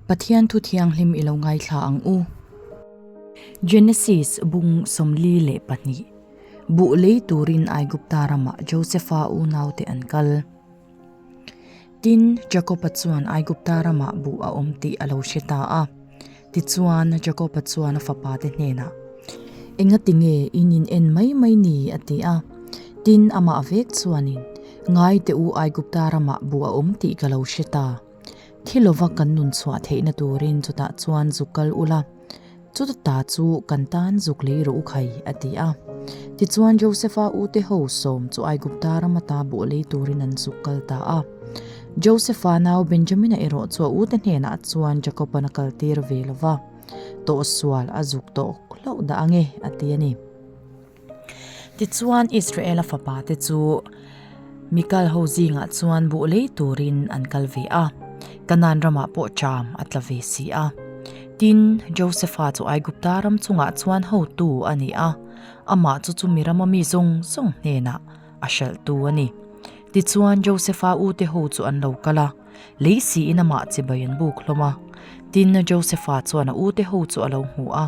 Pathian thu thianghlim i lo ngaithla ang u. Genesis bung 42 Buh lei turin Aigupta ramah Josefa unaute an kal. Tin, Jakoba chuan Aigupta ramah buh a awm tih a lo hre ta a. Tichuan, Jakoba chuan a fapate hnenah, Engati nge in in en mai mai ni? a ti a. Tin, amah vek chuanin, Ngai teh u, Aigupta ramah buh a awm tih ka lo hre ta. Thi lova kan nun chhuah theihna turin chutah chuan zuk kal ula, chuta ta chu kan tan zuk lei rawh u khai, a ti a. Tichuan Josefa ute ho sawm chu Aigupta ram ata buh lei turin an zuk kal ta a. Josefa nau Benjamina erawh chu a ute hnenah chuan Jakoban a kaltir ve lo va, Tawhsual a zuk tawh hlauh dah ange, a ti a ni. Tichuan Israela fapa te chu Mikal ho zingah chuan buh lei turin an kal ve a, Kanaan ramah pawh ṭam a tla ve si a. Tin, Josefa chu Aigupta ram chungah chuan hotu a ni a, amah chu chumi rama mi zawng zawng hnenah a hralhtu a ni. Tichuan Josefa ute ho chu an lo kal a, lei siin amah chibai an buk hlawm a. Tin, Josefa chuan a ute ho chu a lo hmu a.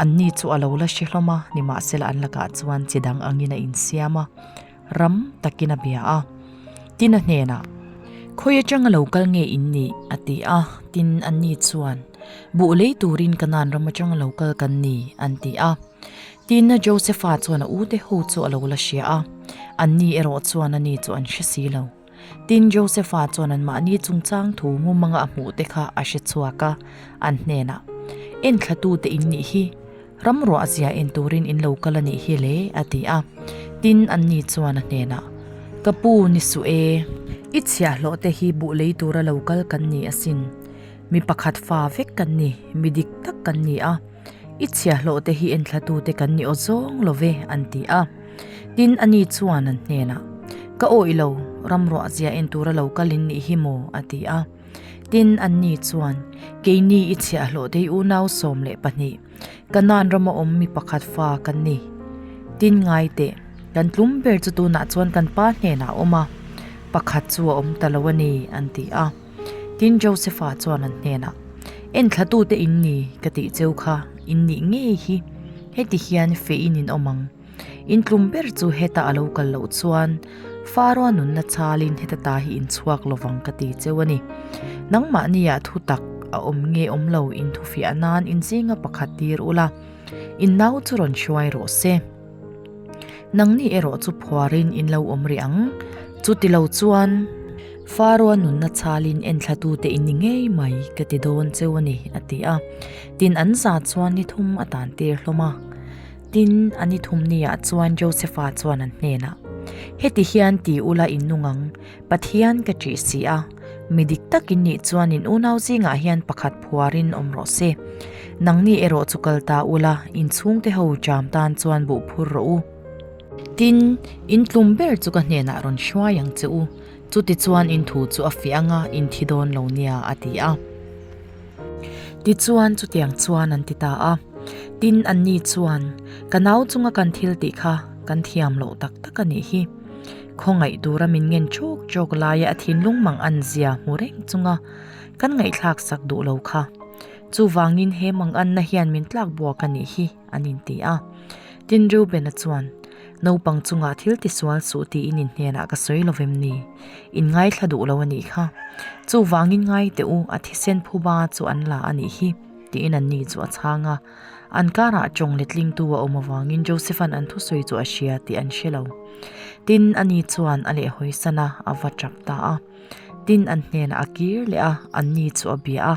Anni chu a lo la hre hlawm a, nimahsela an lakah chuan chi dang angin a insiam a, ram takin a bia a. Tin a hnenah, Khawi atanga lo kal nge in nih? a ti a. Tin, anni chuan, Buh lei turin Kanaan ram atanga lo kal kan ni, an ti a. Tin, Josefa chuan a ute ho chu a lo la hria a, anni erawh chuan ani chu an hre si lo. Tin, Josefa chuan anmahni chungchang thu mumanga a hmuh te kha a hre chhuak a, an hnenah, Enthlatute in nih hi, ram ruah zia en turin in lo kal a nih hi le, a ti a. Tin, anni chuan a hnenah, Ka pu ni suh e, i chhiahhlawh te hi buh lei tura lo kal kan ni asin, mi pakhat fa vek kan ni, mi dik tak kan ni a, i chhiahhlawh te hi enthlatute kan ni aw zawng lo ve, an ti a. Tin, ani chuan an hnenah, Ka awih lo, ram ruah zia en tura lo kal in nih hi maw? a ti a. Tin, anni chuan, Keini i chhiahhlawh dei unau 12, Kanaan rama awm mi pakhat fa kan ni. Tin, ngai teh, kan tlum ber chu tunah chuan kan pa hnenah a awm a, pakhat chu a awm ta lo a ni, an ti a. Tin, Josefa chuan an hnenah, Enthlatute in ni, ka tih cheu kha, in nih ngei hi, heti hian feh in in awm ang. In tlum ber chu heta a lo kal loh chuan Faro-a nunna chalin heta ta hi in chhuak lovang ka ti cheu a ni. Nangmahniah thu tak a awm nge awm lo in thufiah nan in zinga pakhat tir ula, in nau chu rawn hruai rawh se. Nangni erawh chu phuarin in lo awm rih ang. Chuti lo chuan Faro-a nunna chalin enthlatute in ni ngei mai ka ti dawn cheu a ni, a ti a. Tin, an za chuan ni thum a tan tir hlawm a. Tin, a ni thum niah chuan Josefa chuan an hnenah, Heti hian ti ula in nung ang, Pathian ka ṭih si a, mi dik tak in nih chuan in unau zingah hian pakhat phuarin awm rawh se. Nangni erawh chu kal ta ula, in chhungte ho ṭam tan chuan buh phur rawh u. Tin, in tlum ber chu ka hnenah rawn hruai ang che u, chutichuan in thu chu a fiah anga in thi dawn lo nia, a ti a. Tichuan, chutiang chuan an ti ta a. Tin, anni chuan, Ka nau chunga kan thil tih kha kan thiam loh tak tak a nih hi. Khawngaih tura min ngen chawk chawk laia a thinlung mang an zia hmu reng chunga kan ngaihthlak sak duh lo kha. Chuvangin he mang anna hian min tlak buak a nih hi, an inti a. Tin, Reuben-a chuan, Naupang chungah thil tisual suh tiin in hnenah ka sawi lo vem ni? In ngaithla duh lo a nih kha. Chuvangin ngai teh u, a thisen phuba chu an la a nih hi, tiin anni chu a chhang a. An karah tawng letlingtu a awm avangin Joseph-a'n an thusawi chu a hria tih an hre lo. Tin, ani chuan a lehhawisan a, a va tap ta a. Tin, an hnenah a kir leh a, anni chu a bia a.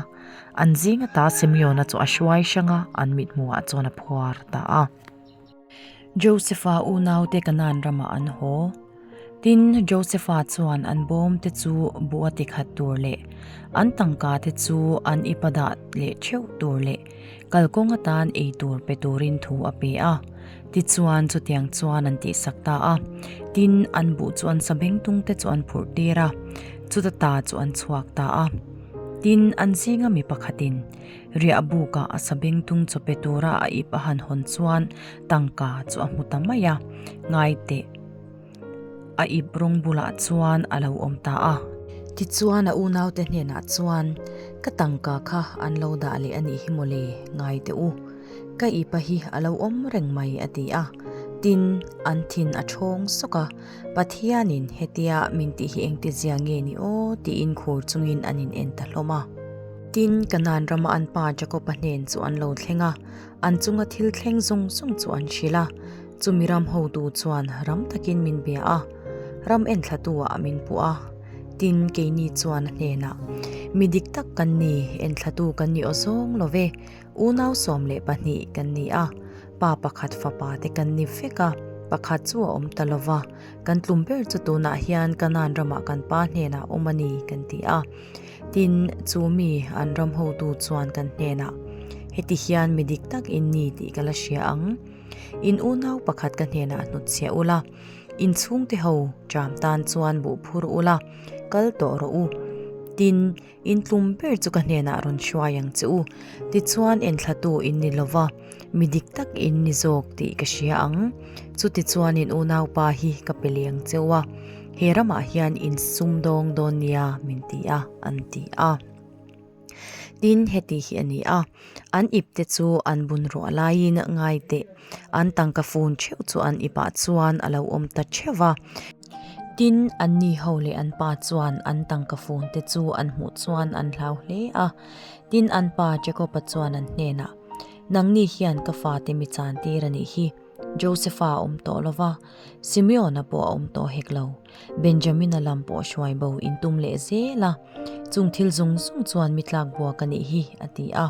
An zing ata Simeon-a chu a hruai hrang a, an mithmuhah chuan a phuar ta a. Josefa unaute Kanaan ramah an haw. Tin, Josefa chuan an bawmte chu buh a tikhat tur leh an tangkate chu an ipa dah leh theuh tur leh kalkawng atan ei tur pe turin thu a pe a. Tichuan, chutiang chuan an tihsak ta a. Tin, an buh chu an sabengtungte chu an phurh tir a, chuta ta chu an chhuak ta a. Tin, an zinga mi pakhatin Riah bukah a sabengtung chaw pe tura a ip a han hawn chuan tangka chu a hmu ta mai a, ngai teh a ip rawng bulah chuan a lo awm ta a. Tichuan a unaute hnenah chuan, Ka tangka kha an lo dah leh a nih hi mawle, ngai teh u. Ka ipa hi a lo awm reng mai a ti a. Tin, an thin a thawng sawk a, Pathianin hetia min tih hi engtizia nge ni aw tiin khur chungin an in en ta hlawm a. Tin, Kanaan rama an pa Jakob-a hnen chu an lo thleng a, an chunga thil thleng zawng zawng chu an hrilh a. Chumi ram hotu chuan ram takin min bia a, ram enthlatu-ah min puh a. Tin, keini chuan a hnenah, Mi dik tak kan ni, enthlatu kan ni awzawng lo ve, unau 12 kan ni a, pa pakhat fapa te kan ni vek a, pakhat chu a awm ta lo va, kan tlum ber chu tunah hian Kanaan ramah kan pa hnenah awm a ni, kan ti a. Tin, chu mi an ram hotu chuan kan hnenah, Heti hian mi dik tak in ni tih ka la hria ang. In unau pakhat ka hnenah hnutchhiah ula, in chhungte ho ṭam tan chuan buh phur ula, kal tawh rawh u. Tin, in tlum ber chu ka hnenah rawn hruai ang che u. Tichuan enthlatu in ni lova, mi dik tak in ni zawk tih ka hria ang. Chutichuan in unaupa hi ka pe leng che u a, he ramah hian in sumdawng dawn nia min ti a, an ti a. Tin, heti hi a ni a, an ipte chu an bun ruah laiin ngai teh, an tangka fun theuh chu an ipah chuan a lo awm ta theuh va. Tin, anni ho leh an pa chuan an tangka fun te chu an hmuh chuan an hlau hle a. Tin, an pa Jakob-a chuan an hnenah, Nangni hian ka fate mi chan tir a nih hi. Josefa a awm tawh lo va, Simeona pawh a awm tawh hek lo. Benjamina lam pawh hruai bo in tum leh zel a, chung thil zawng zawng chuan mi tlak buak a nih hi, a ti a.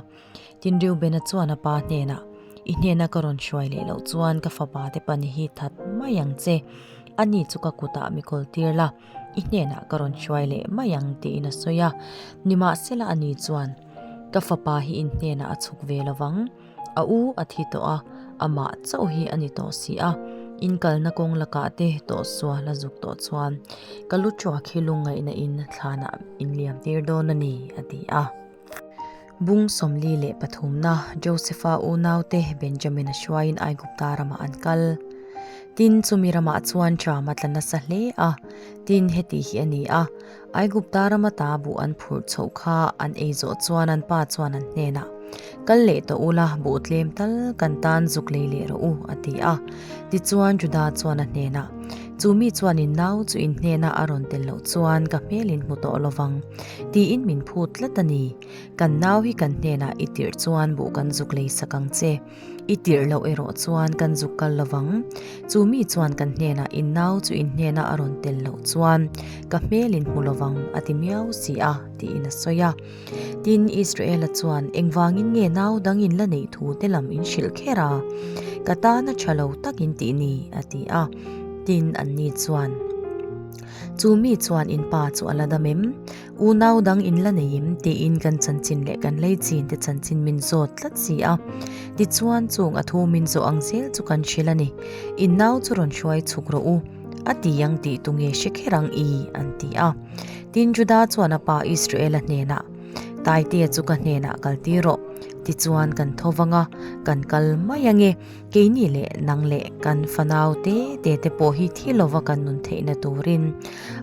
Tin Reubena chuan a pa hnenah, I hnena ka rawn hruai leh loh chuan ka fapa te pahnih hi that mai ang che. Ani chu ka kutah mi kawl tir la, i hnenah ka rawn hruai leh mai ang, tiin a sawi a. Nimahsela ani chuan, Ka fapa hi in hnenah a chhuk ve lo vang. A u a thi tawh a, amah chauh hi a ni tawh si a, in kalna kawng lakah te tawh sual a zuk tawh chuan ka lu tuak hi lungngaihna in thlanah in liam tir dawn a ni, a ti a. Bung 43 na Josepha unaute Benjamin-a hruaiin Aigupta ramah an kal. Tin, chumi ramah chuan ṭam a tla nasa hle a, tin, heti hi a ni a, Aigupta rama ta buh an phurh chhoh kha an ei zawh chuan an pa chuan an hnenah, Kal leh tawh ula, buh tlem tal kan tan zuk lei leh rawh u, a ti a. Tichuan Juda chuan a hnenah, Chu mi chuan in nau chu in hnena a rawn tel loh chuan ka hmel in hmu tawh lovang, tiin min phut tlat a ni. Kan nau hi kan hnenah i tirh chuan buh kan zuk lei sak ang che. I tirh loh erawh chuan kan zuk kal lovang. Chu mi chuan kan hnenah in nau chu in hnena a rawn tel loh chuan ka hmel in hmu lovang a ti miau si a, tiin a sawi a. Tin, Israela chuan engvangin nge nau dang in la neih thu te lam in hrilh kher a? Ka tana tha lo tak in tih ni, a ti a. Tin, anni chuan, Chu mi chuan in pa chu a la dam em? Unau dang in la nei em tiin kan chanchin leh kan lei chin te chanchin min zawt tlat si a. Tichuan chung a thu min zawh ang zel chu kan hrilh a ni. In nau chu rawn hruai chhuk rawh u, a ti ang tih tu nge hre kher ang i? an ti a. Tin Juda chuan a pa Israela hnenah, Taitea chu ka hnenah kal tir rawh, tichuan kan tho vang a, kan kal mai ange. Keini leh nang leh kan fanau te te te pawh hi thi lova kan nun theihna turin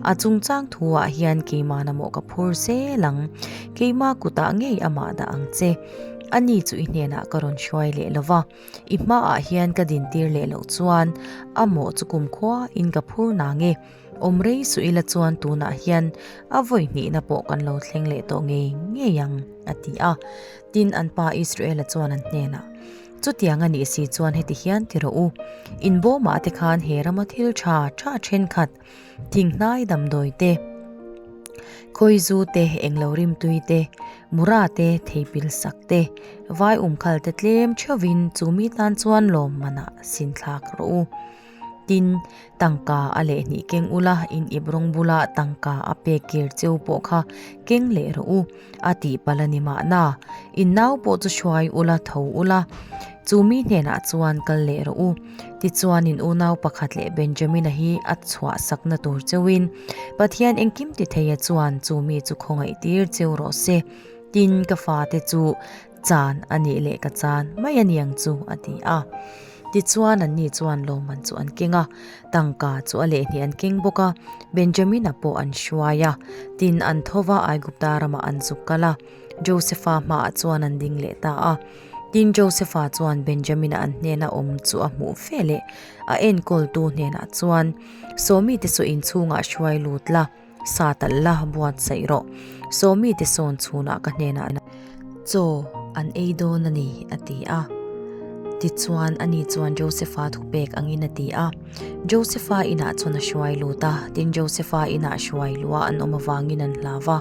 a chungchang thuah hian keimah na mawh ka phur zel ang. Keimah kutah ngei amah dah ang che. Ani chu i hnenah ka rawn hruai leh lova, i hmaah hian ka dintir leh loh chuan a mawh chu kumkhua in ka phur nang e. Awm rei suh ila chuan tunah hian a vawi hnihna pawh kan lo thleng leh tawh ngei ngei ang, a ti a. Tin, an pa Israela chuan an hnenah, Chutiang a nih si chuan heti hian ti rawh u, in bawmah te khan he rama thil tha tha thenkhat, thinghnai damdawi te, khawizu te, englo rimtui te, mura te, theipil sak te, vai umkhal te tlem theuhin chu mi tan chuan lawmmanah sin thlak rawh u. Tin, tangka a leh hnih keng ula, in ip rawng bula tangka a pek kir cheu pawh kha keng leh rawh u, a tih palh a ni mahna. In nau pawh chu hruai ula, tho ula, chu mi hnenah chuan kal leh rawh u. Tichuan in unau pakhat leh Benjamina hi a chhuah sakna tur cheuin Pathian engkim ti theia chuan chu mi chu khawngaih tir cheu rawh se. Tin, ka fate chu Chan a nih leh ka chan mai a niang chu a ti a. Tichuan anni chuan lawmman chu an keng a, tangka chu a lehhnih an keng bawk a, Benjamina pawh an hruai a. Tin, an tho va Aigupta ramah an zuk kal a. Josefa hmaah chuan an ding leh ta a. Tin, Josefa chuan Benjamina an hnena awm chu a hmuh ve leh a enkawltu hnenah chuan, Sawmite saw inchhungah hruai lut la, sa talh la buatsaih rawh. Sawmite sawn chhunah ka hnenah chaw an ei dawn a ni, a ti a. Tichuan, ani chuan Josefa thupek angin a ti a. Josefa inah chuan a hruai lut a, tin Josefa inah hruai luah an awm avangin an hlau va.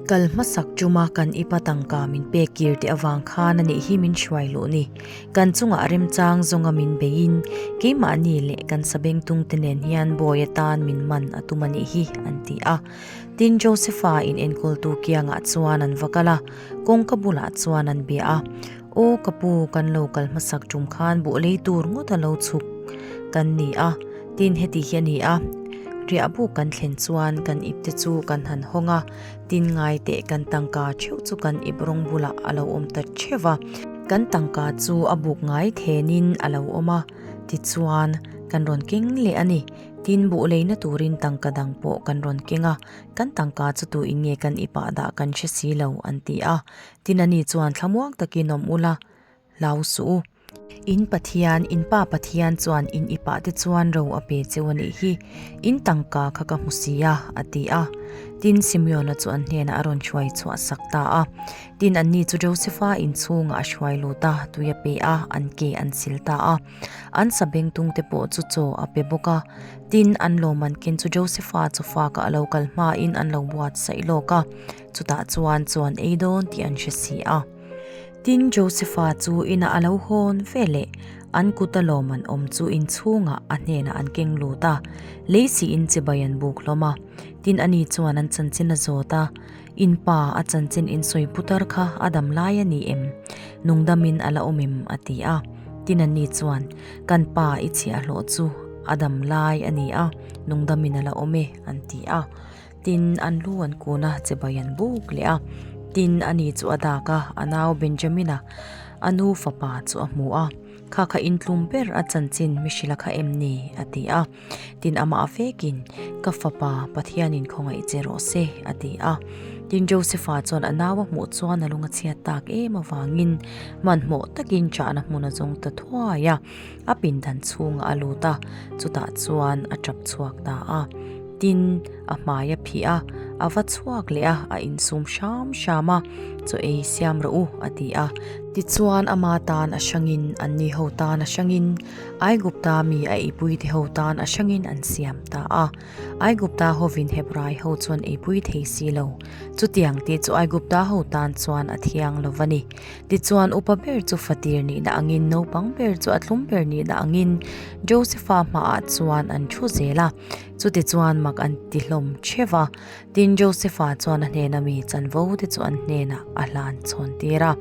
Kal hmasak tuma kan ipa tangka min pek kir tih avang khan a nih hi min hruai luh ni. Kan chungah remchang zawnga min beiin keimahni leh kan sabengtung te nen hian bawi atan min man a tum a nih hi, an ti a. Tin, Josefa in enkawltu kiangah chuan an va kal a, kawngka bulah chuan an bia a. Aw ka pu, kan lo kal hmasak tum khan buh lei tur ngawt a lo chhuk kan ni a, tin heti hi a ni a, riahbuk kan thlen chuan kan ip te chu kan han hawng a, tin ngai teh kan tangka theuh chu kan ip rawng bulah a lo awm ta theuh va, kan tangka chu a buk ngai thenin a lo awm a, tichuan kan rawn keng leh a ni, tin buh leina turin tangka dang pawh kan rawn keng a, kan tangka chu tu in nge kan ipah dah kan hre si lo an ti a. Tin ani chuan thlamuang takin awm ula, hlau suh u. In Pathian, in Pa Pathian chuan in i pah te chuan ro a pe cheu a nih hi, in tangka kha ka hmu si a, a ti a. Tin Simeona chu an hnenah a rawn hruai chhuah sak ta a. Tin anni chu Josefa inchhungah a hruai lut a, tui a pe a, an ke an sil ta a. An sabengtung te pawh chu chaw a pe bawk a. Tin an lawm an ken chu Josefa chu faka a lo kal hmain an lo buatsaih lawk a. Chutah chuan chuan ei dawn tih an hre si a. Tin, Josefa chu inah a lo hawn ve leh an kuta lawm an awm chu inchhungah a hnenah an keng lut a, lei siin chibai an buk hlawm a. Tin, ani chuan an chanchin a zawt a, In pa, a chanchin in sawi putar kha a dam lai a ni em? Nungdamin a la awm em? a ti a. Tin, ani chuan, Kan pa i chhiahhlawh chu a dam lai a ni a, nungdamin a la awm e, an ti a. Tin, an lu an kun a, chibai an buk leh a. Tin, ani chu a dak a, a nau Benjamina, a nu fapa chu a hmu a. Kha kha intlum ber a chanchin mi hrilh a kha em ni? a ti a. Tin, amah vekin, Ka fapa, Pathianin khawngaih che rawh se, a ti a. Tin, Josefa chuan a nau a hmuh chuan a lung a chhiat tak em avangin hmanhmawh takin chahna hmun a zawng ta thuai a. A pindan chhungah a lut a, chutah chuan a tap chhuak ta a. Tin, a hmai a phih a, a va chhuak leh a, a insum hram hram a, Chaw ei siam rawh u, a ti a. Tichuan ama tan a hrangin, anni ho tan a hrangin, Aigupta mi a eipuite ho tan a hrangin an siam ta a. Aigupta hovin Hebrai ho chuan eipui thei si lo. Chutiang tih chu Aigupta ho tan chuan a thiang lo va ni. Tichuan upa ber chu fatir nihna angin naupang ber chu a tlum ber nihna angin Josefa hmaah chuan an thu zel a, chutichuan mak an ti hlawm theuh a. Tin, Josefa chuan a hnena mi chanvo te chu an hnenah a hlan chhawn tir a.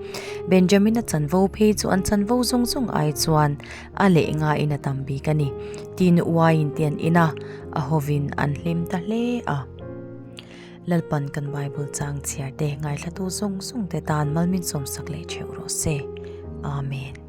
Benjamina chanvo phei chu an chanvo zawng zawng ai chuan a leh ngaiin a tam bik a ni. Tin, uaiin te an in a, a hovin an hlim ta hle a. Lalpan kan Bible chang chhiar te ngaithlatu zawng zawng te tan malmin sawmsak leh theuh rawh se. Amen.